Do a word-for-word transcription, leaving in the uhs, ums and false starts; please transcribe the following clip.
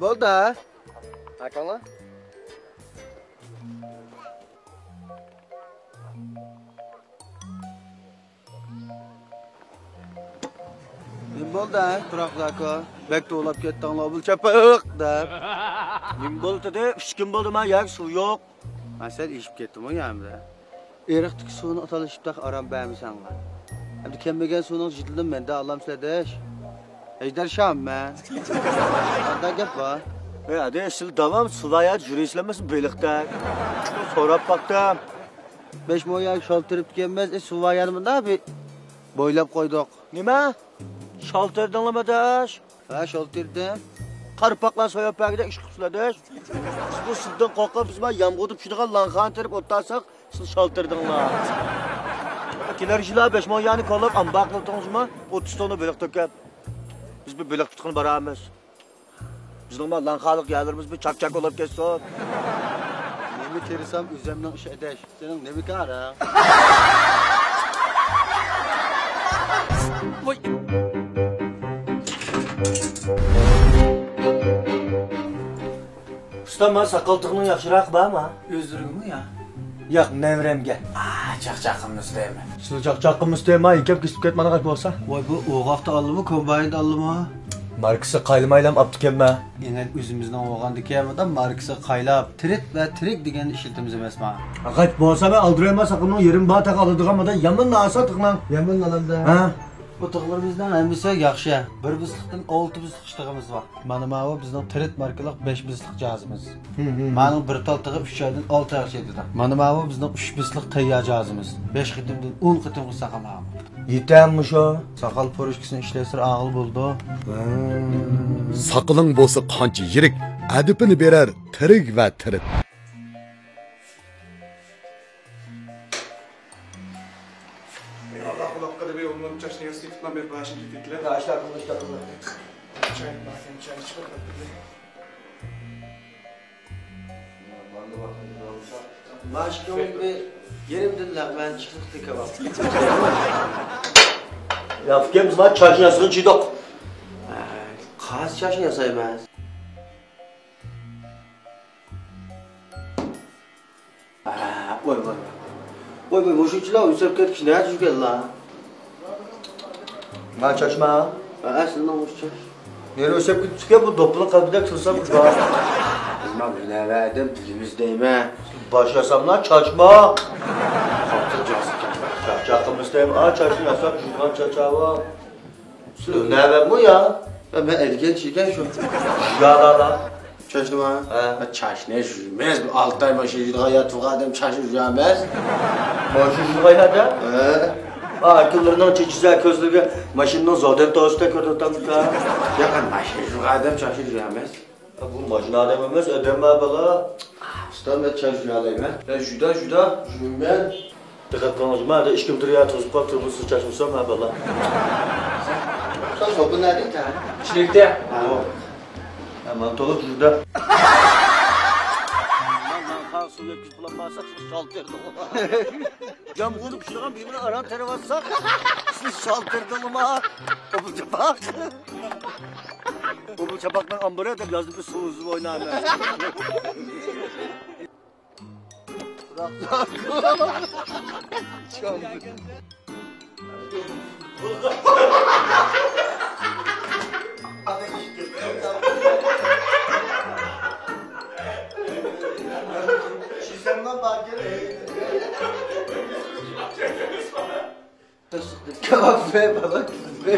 بولدى. ئاكاڭلار. نېمە بولدى، ھە، تۇراقلىق ئاكا؟ بەك توۋلاپ كەتتىڭلار، بۇ چاپىق دەپ. نېمە بولدى دېدى؟ ئۈچ كۈن بولدى، مانا يەرگە سۇ يوق. ھە، سەن ئېشىپ كەتتىڭغۇ يا ئەمدى؟ ئېرىقتىكى سۇنى تالىشىپ تېخى ئارام بەرمىسەڭلار. ئەمدى كەلمىگەن سۇنىڭ جېدىلىنى مەندە ئالامسىلەر دەش. ھەيدەر شام مەن. قانداق گەپ بار؟ ئەي، ئاداش، سىلەر داۋام سۇ بايا يۈرۈسىلەرمىسىز بېلىقتەك. سوراپ باقتىم. بەش مو يەرگە شالتىرىپ كەلمەس، ئە، سۇ بايانى مۇنداق بىر بويلاپ قويدۇق. نېمە؟ شالتىردىڭلارمۇ ئاداش؟ ھە، شالتىردىم. قارپاقلار سوياپ بەرگۈدەك ئىش قىپسىلەر ئاداش. بىز بۇ سۇدىن قورقۇپ، بىز مانا يامغۇردا پىشىدىغان لاڭخانى تېرىپ ئولتۇرساق، سىز شالتىردىڭلار. كېلەر يىلى بەش مو يەرنى كولاپ ئامبار قىلىۋېتىڭىزمۇ؟ ئوتتۇز توننا بېلىق تۆكۈپ. بىز بىر بېلىق تۇتقىلى بارىمىز. بىزنىڭمۇ لاڭخالىق يەرلىرىمىز بىر چاك-چاك بولاپ كەتسۇن. نېمە تېرىسام ئۆزۈمنىڭ ئىشى ئاداش. سېنىڭ نېمە كارىڭ؟ ۋاي. ئۇستا، مانا ساقال تىغنىڭ ياخشىراقى بارمۇ؟ ئۆزلىرىگىمۇ يا؟ ياق، نەۋرەمگە. ئا، چاقچاق قىلمىسا دەيمەن. سىلى چاقچاق قىلمىسا دەيمەن، يېكەپ كېسىپ كەتمىغان بولسا. ۋاي، بۇ ئوغاقتا ئالدىمۇ، كومبايندا ئالدىمۇ؟ ماركىسى قايلىمايلام ئاپتىكەنمەن. ئېنەك ئۆزىمىزنىڭ بولغاندىكىن، مۇنداق ماركىسى قايلاپ، تىرىت ۋە تىرىك دېگەننى ئىشلىتىمىز ئەمەسما؟ ئاغاچ بولسا مەن ئالدىرايمەن، ساقىلنىڭ يېرىم بار تاقا ئالىدىغان مۇنداق يامان ناسا تىقنىڭ. يامان ئالامدا. ھە؟ بۇ تىغلىرىمىزنىڭ ھەممىسى ياخشى. بىر بىسلىقتىن ئالتە بىسلىق ئىشلىغىمىز بار. مانا ماۋۇ بىزنىڭ تىرىت ماركىلىق بەش بىسلىق جاھازىمىز. ھە، ھە. مانىڭ بىر تال تىغى ئۈچ ئايدىن ئالتە ئايغىچە يېتىدۇ. مانا ماۋۇ بىزنىڭ ئۈچ بىسلىق تەييار جاھازىمىز. بەش قېتىمدىن ئون قېتىمغىچە ساقال ماڭىدۇ. يېتەممۇ شۇ؟ ساقال پۇرۇشكىسىنى ئىشلەتسىلا ئاغىل بولىدۇ. ساقىلىڭ بولسا قانچە يىرىك، ئەدىپىنى بېرەر تىرىك ۋە تىرىت. ئاللا قۇلاققا دېمەي، ئۇنىڭ چاچنى ياسىتىپ، مەن بېرىپ باشىنى كېتىكلەپ. يا، ئىشلار قىلدى، ئىشلار قىلدى. چاي بار ئىكەن، چاينى چىقىرىپ بەرگىلى. ماشىنىڭ بىر يېرىمدىن لەغمەن چىقىقتى كاۋاپ. يا، ئۇكام، بىز مانا چاچنى ياسىغىلى چىدۇق. ھە، قايسى چاچنى ياسايمىز؟ ۋاي، ۋاي، ۋاي. ۋاي، ۋاي، مۇشۇنچىلار ئۆسۈپ كەتكۈچە نەدە يۈرگەنلا؟ ما چاچما. ھە، سىزنىڭ مۇشۇ چاچ. نېرى ئۆسۈپ كېتىپتىكەن، بۇ دوپپىنىڭ قەلبىدە كىرسە بۇ بار. بىز ما ھۈنەر ئادەم بىلىمىز دەيمەن. باش ياساملا چاچما. قاپتىن جاسىكەن. چاچاقىمىز دەيمەن. ئا، چاچنى ياساپ، يۇغان چاچاۋا. سىز ھۈنەرۋەنمۇ يا؟ مەن ئەدىگەن چىكەن شۇ. يالالا. چاچنىما؟ ھە. چاچنى يۇيماس. بۇ ئالتە ئاي ماشىنا يۇيىدىغان ياتىدىغان ئادەم چاچنى يۇيالماس. ماشىنا يۇيىدىغان ئادەم؟ ھە. ئا، كۈنلىرىنىڭ چېچىسى كۆزلىرىگە ماشىنىنىڭ زادەن تاۋۇشىدا كۆرۈنۈۋاتامدىكەن. ياق، ماشىنا يۇيىدىغان ئادەم چاچنى يۇيالماس. بۇ ماشىنا ئادەم ئەمەس، ئادەم ما بالا. ئۇستا، مەن چاچ يۇيالايمەن. ھە، جۈدە، جۈدە. يۇيىمەن. دىققەت قىلىڭىز، مەندە ئىككى مىتىر يەر توزۇپ قاپتۇ، بۇ سىز چاچمىسا، مە بالا. سەن سوپۇن نەدە ئىكەن؟ چىلىكتە. ھە. ھە، مانا تولۇق جۈدە. يامغۇردا پىشىدىغان بىمىنى ئاران تېرىۋاتساق، سىز شالتىردىڭلىما؟ ئوبۇل چاپاق. ئوبۇل چاپاقنىڭ ئامبىرى دەپ يازدىم، سۇ ئۈزۈپ ئوينايمەن. Kebap ve balık ve